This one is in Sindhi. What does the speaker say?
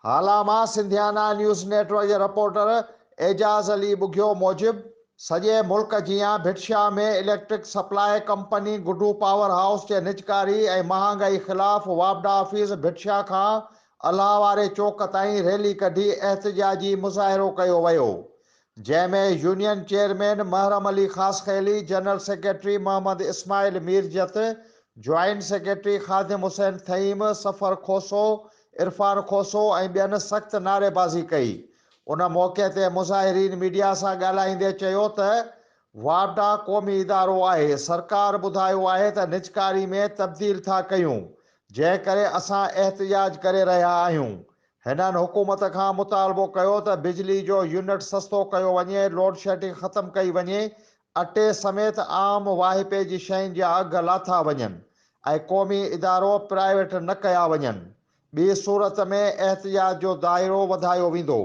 هالا مان سنڌيانا نيوز نيٽ ورڪ جي رپورٽر اعجاز علي ٻگهيو موجب سڄي ملڪ جيان Bhit Shah ۾ electric supply company Guddu power house جي نجڪاري ۽ مهانگائي خلاف واپڊا آفيس ڀٽ شاهه کان الله واري چوڪ تائين ريلي ڪڍي احتجاجي مظاهرو ڪيو ويو جنهن ۾ union chairman Muharram Ali Khaskheli, general secretary Muhammad Ismail Mirjat, joint secretary Khadim Hussain Thaheem, Safar Khoso, Irfan Khoso ۽ ٻين سخت نعريبازي ڪئي. ان موقعي تي مظاهرين ميڊيا سان ڳالهائيندي چيو ته واپڊا قومي ادارو آهي، سرڪار ٻڌايو آهي ته نجڪاري ۾ تبديل ٿا ڪيون، جنهن ڪري اسان احتجاج ڪري رهيا آهيون. هنن حڪومت کان مطالبو ڪيو ته بجلي جو يونٽ سستو ڪيو وڃي، لوڊشيڊنگ ختم ڪئي وڃي، اٽي سميت عام واهپي جي شين جا اگهه لاٿا وڃن ۽ قومي ادارو پرائيويٽ نه ڪيا وڃن، ٻي صورت ۾ احتجاج جو دائرو وڌايو ويندو.